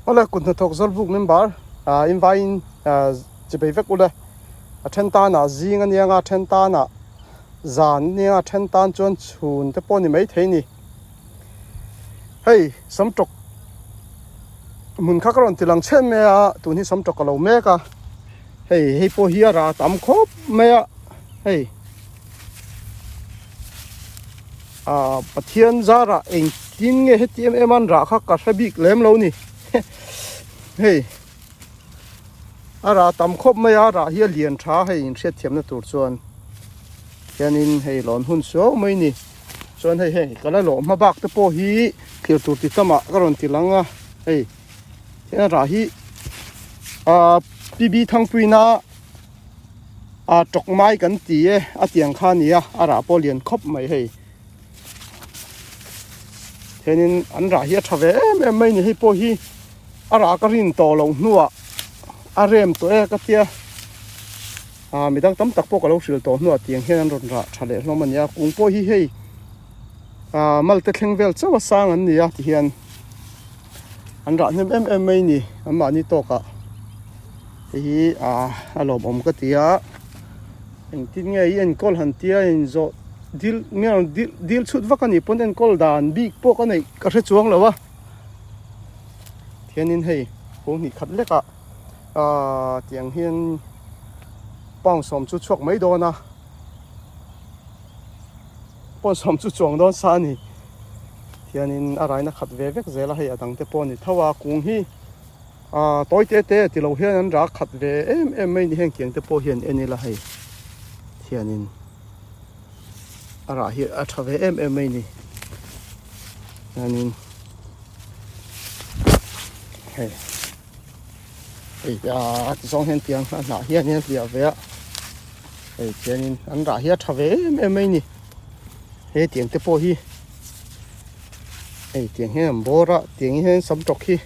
Awle kut hnathawk Zawlbuk member in vaiin chibei vek ule a then tanah zing a nia nga a then tanah zan a nia nga a then tan chuan chhun te pawh a ni maithei ni. Hei samtawk hmun kha ka rawn ti lang chhen mai a tun hi samtawk a lo mek a hei hei pawh hi a rah tam khawp mai a hei ah Pathian zarah engtin nge heti em em a an rah kha ka hre bik lem lo ni hei a rah tam khawp mai a rah hi a lian tha a hei inhriatthiamna tur chuan hianin hei lawn hun suau mai ni. Chuan hei hei ka la lawh hma bak te pawh hi thlir tur ti tamah ka rawn ti lang a hei hian rah hi ah P B Thangpuina ah tawk mai kan ti e a tiang kha a ni a a rah pawh lian khawp mai hei hianin an rah hi a tha ve em em mai a ni hei pawh hi a rah ka rin tawh loh hnuah a rem tawh e ka tia. Ah midang tam tak pawh ka lo hrilh tawh hnuah tiang hian an rawn rah tha leh hlawm a ni a kung pawh hi hei ah malte thleng vel chauh a sang an ni a tihian an rah hnem em em mai a ni an mahni tawkah hei hi ah a lawmawm ka ti a engtin nge i enkawl han tia inzawh dil nge dil dil chhut vak a nih pawn enkawl dan bik pawh ka neih ka hre chuang lo a thianin hei kung hnih khat lek ah. Ahh tiang hian pound sawm chu chhuak mai dawn a pound sawm chu chuang dawn sa a ni hianin a raina khat ve vek zel a hei a dang te pawh a ni tho a kung hi ahh tawi te te ti lo hian an rak khat ve em em mai ni heng tiang te pawh hian en ila hei hianin a rah hi a tha ve em em mai ni hianin hei. Hei a ti zawng hian tiang a hnah hian hian hliah ve a hei khianin an rah hi a tha ve em em mai ni he tiang te pawh hi hei tiang hian an bawr a tiang hian sam tawk hi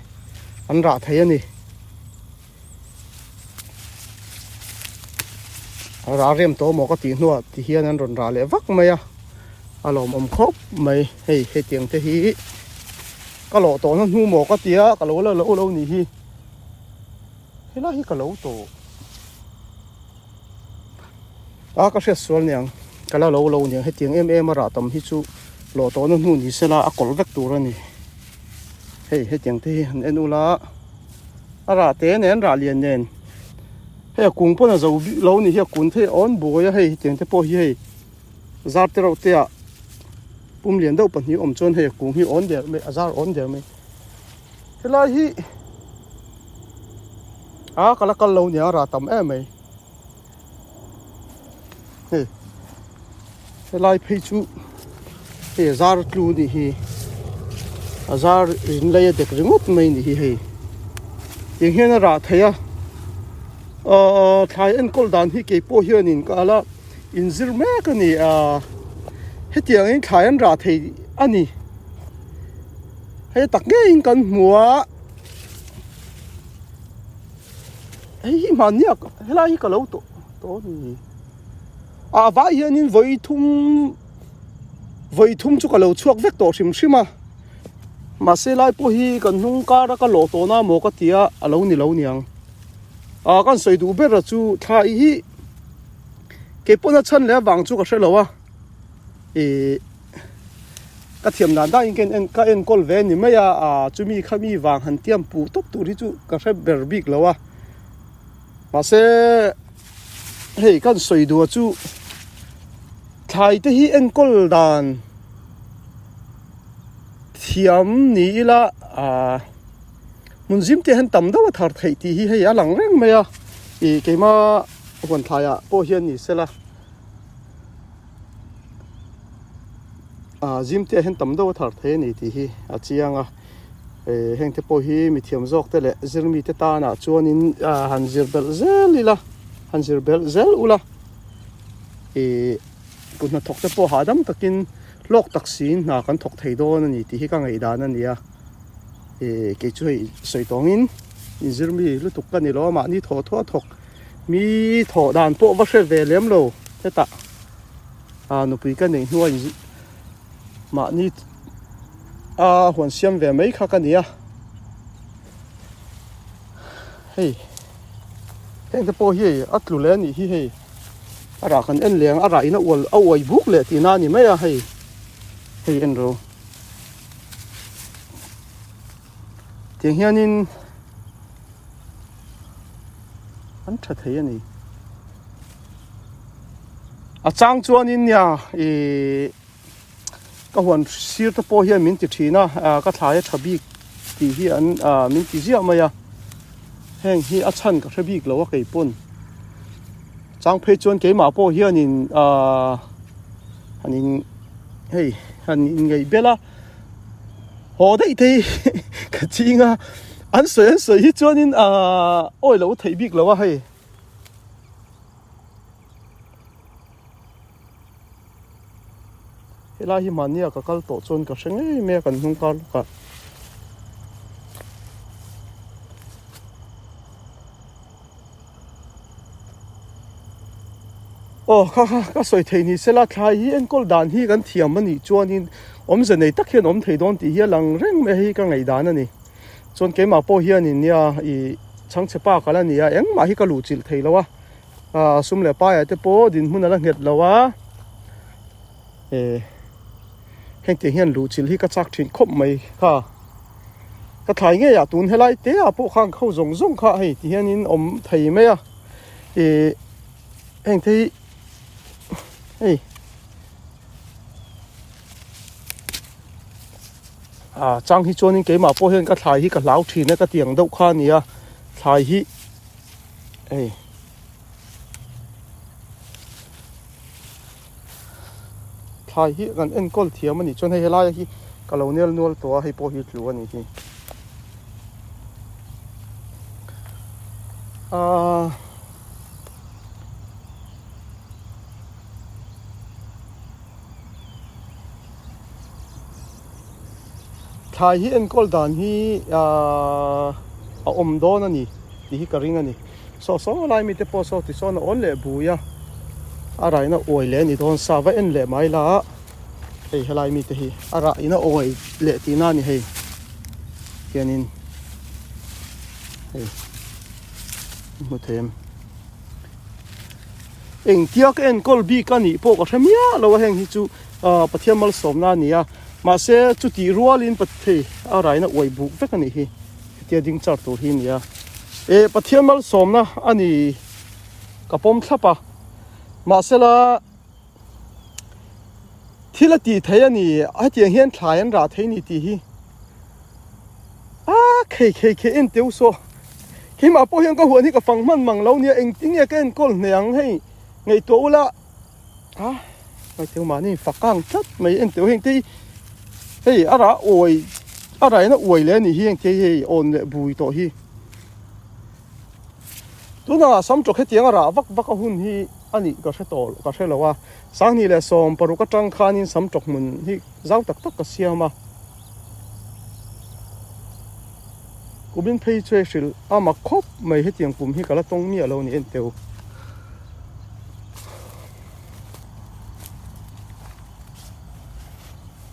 an rah thei a ni a rah rem tawh maw ka tih hnuah ti hian an rawn rah leh vak mai a a lawmawm khawp mai hei hetiang te hi. Ka lawh tawh na hnu maw ka tia ka lo la lo lo nih hi helai hi ka lo tawh a ka hriat sual niang ka la lo lo niang hetiang em em a rah tam hi chu lawh tawh na hnu ni sela a kawlh vek tur a ni hei hetiang te hi han en ula a rah te nen rah lian nen hei a kung pawn a zo lo ni hi a kun thei awn buai a hei hetiang te pawh hi hei. Zar te reuh te ah pum lian deuh pahnih awm chuan hei a kung hi awn der mai a zar awn der mai helai hi a ka la kal lo nia a rah tam em mai hei helai phei chu hei a zar tlu a nih hi a zar in lei a dek ringawt mai a nih hi hei tiang hian a rah thei a ahh thlai enkawl dan hi keipawh hianin ka la. Inzir mek a ni a, hetiangin thlai an rah thei a ni. Hei tak ngeiin kan hmu a, hei hi hmanni ah helai hi ka lo tawh tawh a ni. Ah vai hianin vawi thum vawi thum chu ka lo chhuak vek tawh hrim hrim a, mahse lai pawh hi kan hnung kar a ka lawh tawh na maw ka ti a, a lo ni lo niang. Ah kan sawi duh ber a chu thlai hi. Kei pawn a chhan leh avang chu ka hre lo a, ih ka thiam dan dan in ka en ka enkawl ve a ni mai a, ah chumi kha mi vang han tiam puh tawp tur hi chu ka hre ber bik lo a, mahse hei kan sawi duh chu thlai te hi enkawl dan thiam ni ila ah hmun zim te hian tam deuh a thar theih tih hi hei a lang reng mai a, ih keimah. Huan thlaiah pawh hian ni sela ah zim te ah hian tam deuh a thar thei a ni tih hi a chiang a eh heng te pawh hi mithiam zawk te leh zirmi te tanah chuanin ah han zir belh zel ila han zir belh zel ula ih kut hnathawk te pawh hahdam takin hlawk tak siin hna kan thawk thei dawn a ni tih hi ka ngaihdan a ni a eh kei chu hei sawi tawngin inzirmi lutuk ka ni lo a mahni thawh thawh a thawk. Mi thawh dan pawh va hre ve lem lo hetah ah nupui ka neih hnuah in mahni a huan siam ve mai kha ka ni a. Hei heng te pawh hi hei a tlu leh a nih hi hei a rah kan en leh ang a rah in a ual a uai buk leh tihna a ni mai a hei hei en ro tiang hianin an tha thei a ni a chang chuanin nia ihh. Ka huan sir te pawh hian min ti thin a, ka thlai a tha bik tih hi an min ti ziah mai a, heng hi a chhan ka hre bik lo a kei pawn. Chang phei chuan keimah pawh hianin han in hei han in ngaih bel a, haw daih te hi ka ching a, an sawi an sawi hi chuanin awi lo theih bik lo a hei. Helai hi mahnia ka kal tawh chuan ka hre ngei mai a kan hnung kar lawkah. Aw kha kha ka sawi thei ni sela thlai hi enkawl dan hi kan thiam a nih chuanin awmze nei tak hian awm thei dawn tih hi a lang reng mai hi ka ngaihdan a ni. Chuan keimah pawh hianin nia ih chhangchhe pa kal a ni a engmah hi ka luhchilh thei lo a. Ah sum leh paiah te pawh dinhmun a la nghet lo a eh hengtiang hian luhchilh hi ka chak thin khawp mai kha ka thlai ngei ah tun helai te ah pawh khan kho zawng zawng kha hei ti hianin awm thei mai a eh heng te hi hei ah chang hi chuanin keimah pawh hian ka thlai hi ka hlau thin a ka tiang deuh kha a ni a thlai hi. Hei thlai hi kan enkawl thiam a nih chuan hei helai hi ka lo nel nual tawh a hei pawh hi tlu a nih hi aaa Thlai hi enkawl dan hi aaa a awm dawn a ni tih hi ka ring a ni. Saw saw lai mite pawh saw ti sawn a awn leh bui a, a raina uai leh a ni dawn sa va en leh mai la hei helai mite hi a rahina uai leh tihna a ni hei hianin hei hmu thei em. Engtia ka enkawl bik a nih pawh ka hre miah lo a heng hi chu Pathian malsawmna a ni a mahse chutih rualin hei a raina uai buk vek a nih hi hetia ding char tur hi a ni a eh Pathian malsawmna a ni ka pawm thlap a mahsela thil a tih theih a ni hetiang hian thlai an rah thei a ni tih hi a khei khei khei en teu saw keimah pawh hian ka huan hi ka fang hman mang lo nia engtin nge ka enkawl hneh ang hei ngaihtuah ula a ngaihtuah mahni fak ang tlat mai en teu heng te hi hei a rah uai a raina uai leh a nih hi heng te hi hei awn leh bui tawh hi. Tunah sam tawk hetiang a rah vak vak a hun hi a nih ka hre tawh ka hre lo a, Sanghnih leh 60 atang khanin sam tawk hmun hi zau tak tak ka siam a. Kumin phei chu hei hrilh a mak khawp mai hetiang kum hi ka la tawng miah lo ni en teu.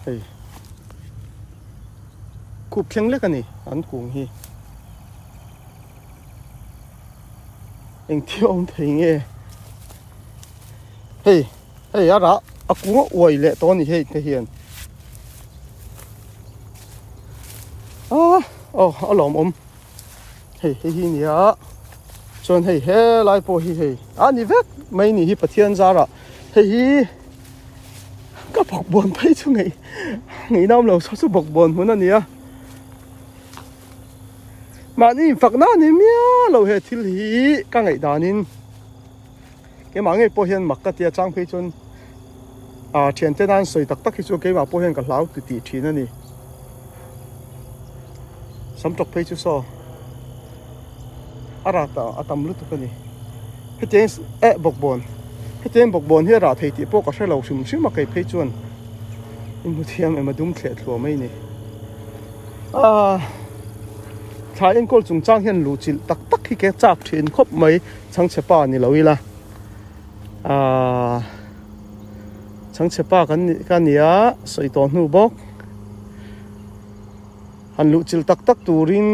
Hei khup thleng lek a ni an kung hi. Engthil awm thei nge hei hei a rah a kung a uai leh tawh a ni hei te hian ah aw a lawmawm hei hei hi nia chuan hei helai pawh hi hei a ni vek mai ni hi Pathian zarah hei hi ka bawkbawn phei chu ngei ngei nam lo saw chu bawkbawn hmun a ni a. Mahni infakna a ni miah lo he thil hi ka ngaihdanin keimah ngei pawh hian mak ka tia chang phei chuan ah thiante nan sawi tak tak hi chu keimah pawh hian ka hlau ti tih thin a ni. Sam tawk phei chu saw a rat a tam lutuk a ni. Hetiang eh bawkbawn hetiang bawkbawn hi a rah thei tih pawh ka hre lo hrim hrim a kei phei chuan in hmu thiam em a dum thleh thluah mai ni. Aaa thlai enkawl chungchang hian luhchilh tak tak hi ke chak thin khawp mai chhangchhe pa ni lo ila aaa chhangchhe pa kan nih ka nia sawi tawh hnu bawk han luhchilh tak tak turin.